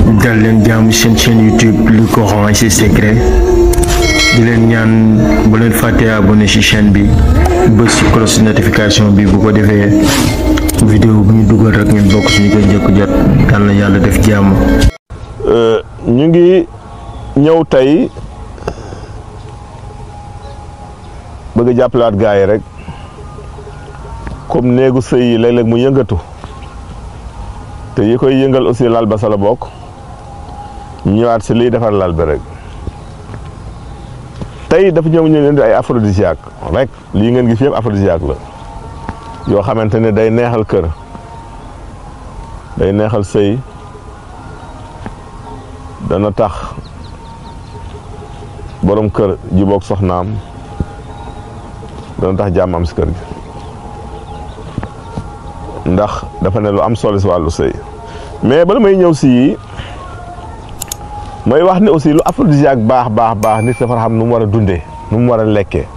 dal leen jaamu seen chaîne YouTube Le Coran et ses secrets di leen ñaan bu leen fàtte abonné ci chaîne bi bës ci cloche notification bi bu ko defee vidéo bu ñu dugal rek ngeen bokk suñu ko njëkk jot dal na yàlla def jàmm. ñu ngi ñëw tey bëgg a jàppalaat gars yi rek comme néegu sëy yi léeg-léeg mu yëngatu te yi koy yëngal aussi lal ba sa la bokk ñëwaat si liy defar lal bi rek tey dafa ñëw ñu indi ay aphrodisiaque rek lii ngeen gis yëpp aphrodisiaque la yoo xamante ne day neexal kër day neexal sëy dana tax borom kër jubóog soxnaam dana tax jàmm am si kër gi ndax dafa ne lu am solo si wàllu sëy mais bala may ñëw si may wax ne aussi lu aphrodisiaque baax nit dafa xam nu mu war a dundee nu mu war a lekkee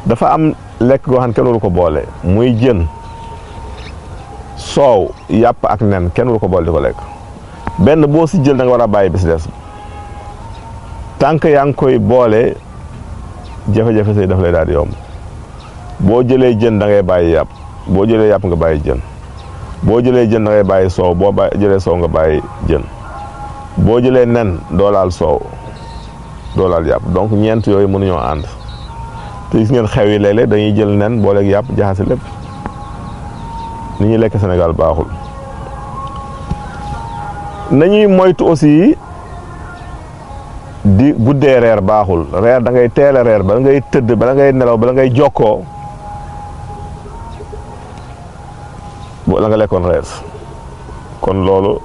dafa am lekk goo xam ne kenn waru ko boole muy jën soow yàpp ak nen kenn waru ko boole di ko lekk benn boo si jël da nga war a bàyyi bi si des tànk yaa ngi koy boole jafe-jafe sëy daf lay daal di yomb boo jëlee jën da ngay bàyyi yàpp boo jëlee yàpp nga bàyyi jën boo jëlee jën da ngay bàyyi soow boo jëlee soow nga bàyyi jën boo jëlee nen doo laal soow doo laal yàpp donc ñeent yooyu mënuñoo ànd te gis ngeen xew yi léeg-léeg dañuy jël nen booleeg yàpp jaxase lépp ni ñuy lekk Sénégal baaxul. nañuy moytu aussi di guddee reer baaxul reer da ngay teel a reer bala ngay tëdd bala ngay nelaw bala ngay jokkoo la nga lekkoon reer kon loolu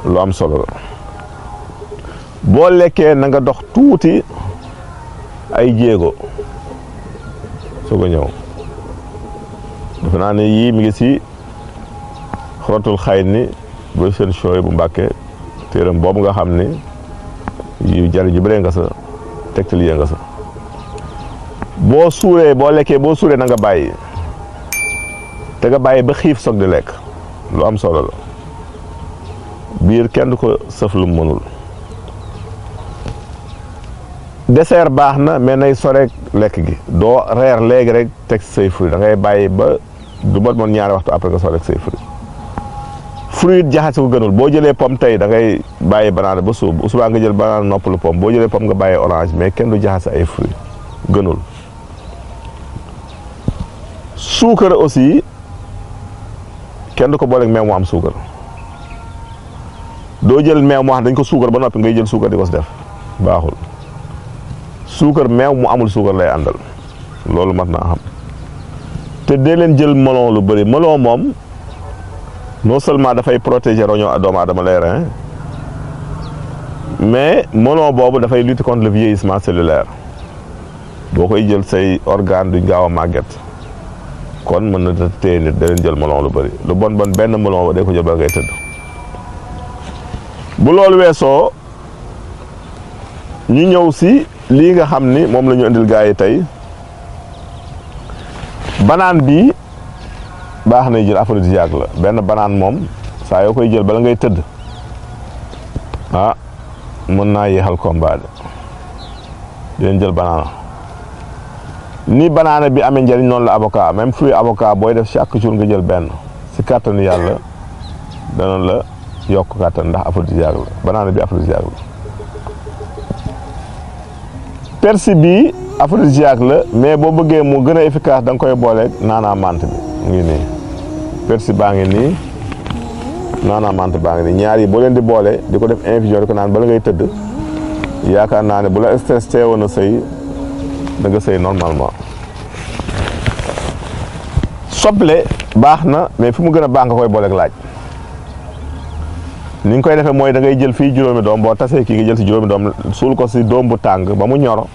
lu am solo la boo lekkee na nga dox tuuti ay jéego soo ko ñëw defe naa ne yii mi ngi si xorotul xay ni bu seen show bu Mbàkke téeram boobu nga xam ni yu jari ji bëree nga sa tegtal yee nga sa boo suuree boo lekkee boo suuree na nga bàyyi te nga bàyyi ba xiif soog di lekk lu am solo la biir kenn du ko sëf lu mënul dessert baax na mais nay soreek lekk gi doo reer léegi rek teg say fruit da ngay bàyyi ba du mot moon ñaari waxtu après nga soreek say fruit jaxase ko gënul boo jëlee pomme tey da ngay bàyyi banaana ba suub subaa nga jël banaana noppalu pomme boo jëlee pomme nga bàyyi orange mais kenn du jaxase ay fruit gënul suukar aussi kenn du ko booleeg meew mu am suukar doo jël meew moo xam dañ ko suukar ba noppi ngay jël suukar di ko si def baaxul suukar meew mu amul suukar lay àndal loolu mat naa xam te dee leen jël melon lu bëri melon moom non seulement dafay protéger roño doomu aadama les reins mais melon boobu dafay lutter contre le vieillissement cellulaire boo koy jël say organe duñ gaaw a màgget kon mën na téye nit da leen jël melon lu bëri lu bon benn melon ba day ko jël ba ngay tëdd bu loolu weesoo ñu ñëw si lii nga xam ni moom la ñu indil gars yi tey banaan bi baax na jël aphrodisiaque la benn banaan moom saa yoo koy jël bala ngay tëdd mën naa yéexal combat di leen jël banaana ni banaana bi amee njëriñ noonu la avocat même fruit avocat booy def chaque jour nga jël benn si kàttanu yàlla dana la yokk kàttan ndax aphrodisiaque la banaana bi aphrodisiaque la persil bi aphrodisiaque la mais boo bëggee mu gën a efficace da nga koy booleeg naanaa menthe bi mu ngi nii persil baa ngi nii naanaa menthe baa ngi nii ñaar yi boo leen di boole di ko def infusion di ko naan bala ngay tëdd yaakaar naa ne bu la stress teewoon a sëy da nga sëy normalement soble baax na mais fi mu gën a baax nga koy booleeg laaj ni nga koy defee mooy da ngay jël fii juróomi doom boo tasee kii nga jël si juróomi doom suul ko si doom bu tàng ba mu ñor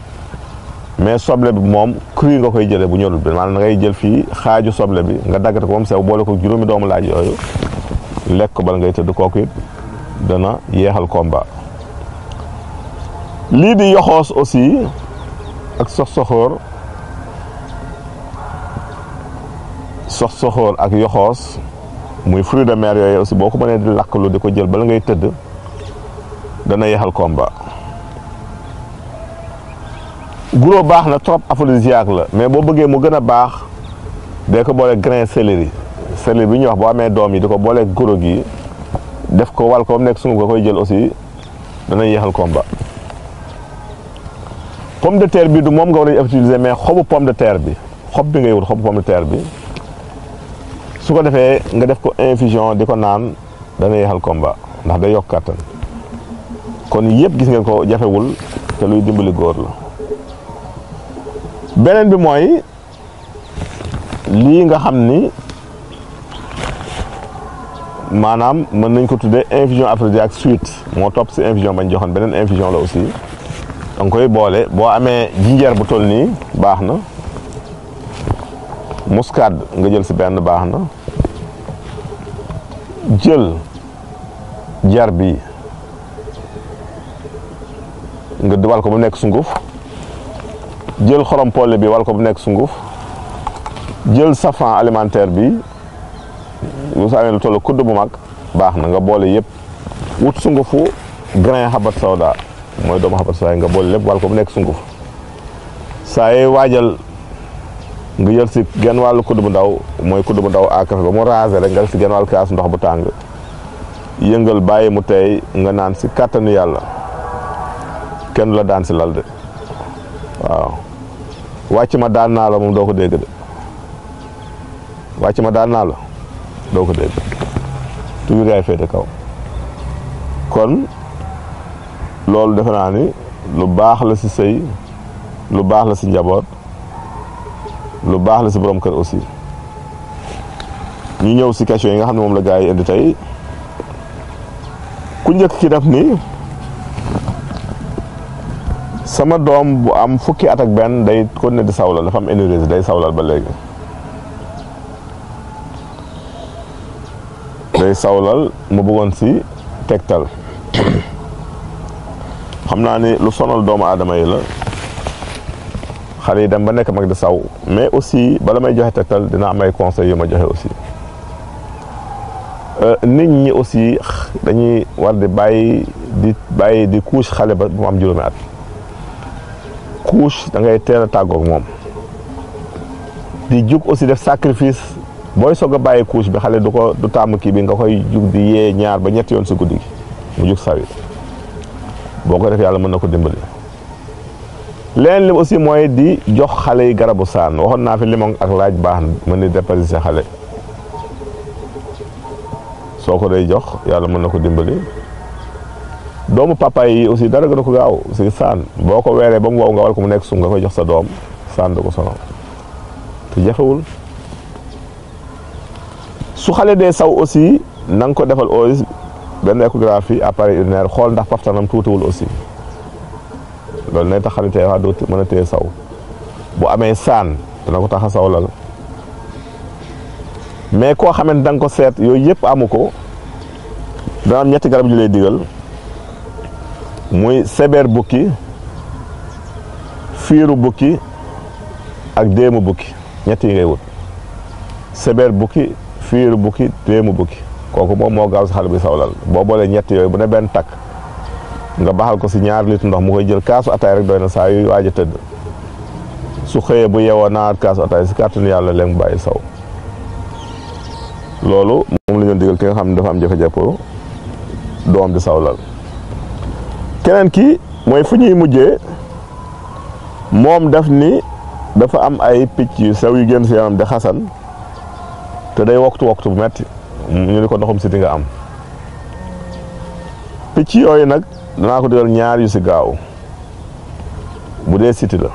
mais soble bi moom cru nga koy jëlee bu ñorul bi maanaam da ngay jël fii xaaju soble bi nga daggate ko moom sew boole ko juróomi doomu laaj yooyu lekk ko bala ngay tëdd kooku it dana yeexal combat lii di yoxoos aussi ak sox-soxoor ak yoxoos muy fruit de mer yooyu aussi boo ko mënee di lakkalu di ko jël bala ngay tëdd dana yeexal combat. guro baax na trop, aphrodisiaque la, mais boo bëggee mu gën a baax dee ko boole grain céleri bi ñuy wax boo amee doom yi di ko boole guro gi def ko wal ko ba mu nekk sunguf nga koy jël aussi dana yeexal combat. pomme de terre bi du moom nga war a utiliser, mais xobu pomme de terre bi xob bi ngay wut xobu pomme de terre bi su ko defee nga def ko infusion di ko naan dana yeexal combat ndax day yokk kàttan. kon yëpp gis ngeen ko jafewul te luy dimbali góor la. beneen bi mooy lii nga xam ni maanaam mën nañ ko tuddee infusion aphrodisiaque suite moo topp si infusion bañ joxoon beneen infusion la aussi danga koy boole boo amee jinjeer bu toll nii baax na, muscade nga jël si benn baax na, jël jar bi nga wal ko bu nekk sunguf, jël xorom polle bi wal ko bu nekk sunguf, jël safran alimentaire bi lu sa amee lu toll kudd bu mag baax na nga boole yëpp wut sungufu grain xabat sawda mooy doomu xabat sawda nga boole lépp wal ko bu nekk sunguf. saa yi waajal nga jël si genn wàllu kudd bu ndaw mooy kudd bu ndaw à café ba mu raser rek nga def si genn wàllu kaas ndox bu tàng yëngal bàyyi mu tey nga naan si kàttanu yàlla kenn la daan si lal de waaw. wàcc ma daan naa la moom doo ko dégg de wàcc ma daan naa la doo ko dégg toujours yaay féete kaw. kon loolu defe naa ni lu baax la si sëy, lu baax la si njaboot, lu baax la si borom kër aussi. ñu ñëw si question yi nga xam ne moom la gars yi indi tey. ku njëkk ki def ni sama doom bu am fukki at ak benn day continuer di sawlal, dafa am énurésie day sawlal ba léegi. day sawlal mu bëggoon si tegtal. xam naa ni lu sonal doomu aadama yi la, xale yi dem ba nekk mag di saw, mais aussi bala may joxe tegtal dina am ay conseils yu ma joxe aussi. nit ñi aussi dañuy war di bàyyi di couche xale ba bu mu am juróomi at. couche da ngay teel a tàggoog moom di jug aussi def sacrifice booy soog a bàyyi couche bi xale du tàmm kii bi nga koy jug di yee ñaar ba ñetti yoon si guddi gi mu jug sawi boo ko def yàlla mën na ko dimbali. leneen li aussi mooy di jox xale yi garabu saan waxoon naa fi limon ak laaj baax mën ni déparasiter xale soo ko day jox yàlla mën na ko dimbali. doomu papa yi aussi dara gën a ko gaaw si saan boo ko weeree ba mu wow nga wal ko mu nekk sum nga koy jox sa doom saan du ko sonal te jafewul. su xale dee saw aussi na nga ko defal aussi benn échographie appareil urinaire xool ndax paftanam tuutiwul aussi loolu nay tax xale tey wax doo mën a téye saw. bu amee saan dana ko tax a sawlal, mais koo xamante da nga ko seet yooyu yëpp amu ko dana am ñetti garab yu lay digal. muy seber bukki, fiiru bukki ak déemu bukki, ñett yi ngay wut. seber bukki, fiiru bukki, déemu bukki kooku moom moo gaaw si xale bi sawlal. boo boolee ñett yooyu bu ne benn takk nga baxal ko si 2 litres ndox mu koy jël kaasu ataay rek doy na saa yu waaj a tëdd. su xëyee bu yeewoo naat kaasu ataay si kàttanu yàlla léegi mu bàyyi saw. loolu moom la ñu digal ki nga xam ne dafa am jafe-jafe doom di sawlal. keneen ki mooy fu ñuy mujjee moom daf ni dafa am ay picc yu sew yu génn si yaram di xasan te day waxtu bu metti ñu ni ko ndoxum siti nga am. picc yooyu nag danaa ko digal ñaar yu si gaaw bu dee siti la.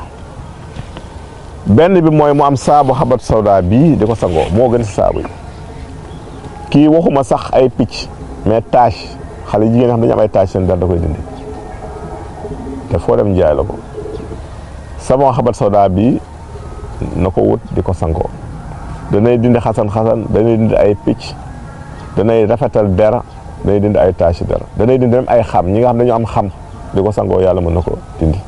benn bi mooy mu am saabu xabat sawda bii di ko sangoo moo gën si saabu yi. kii waxuma sax ay picc mais tache xale jigéen nga xam dañu am ay tache seen der da koy dindi te foo dem njaay la ko. savon xabat sawda bi na ko wut di ko sangoo danay dindi xasan danay dindi ay picc, danay rafetal der, danay dindi ay tache der, danay dindi même ay xam ñi nga xam dañu am xam di ko sangoo yàlla mën na ko dindi.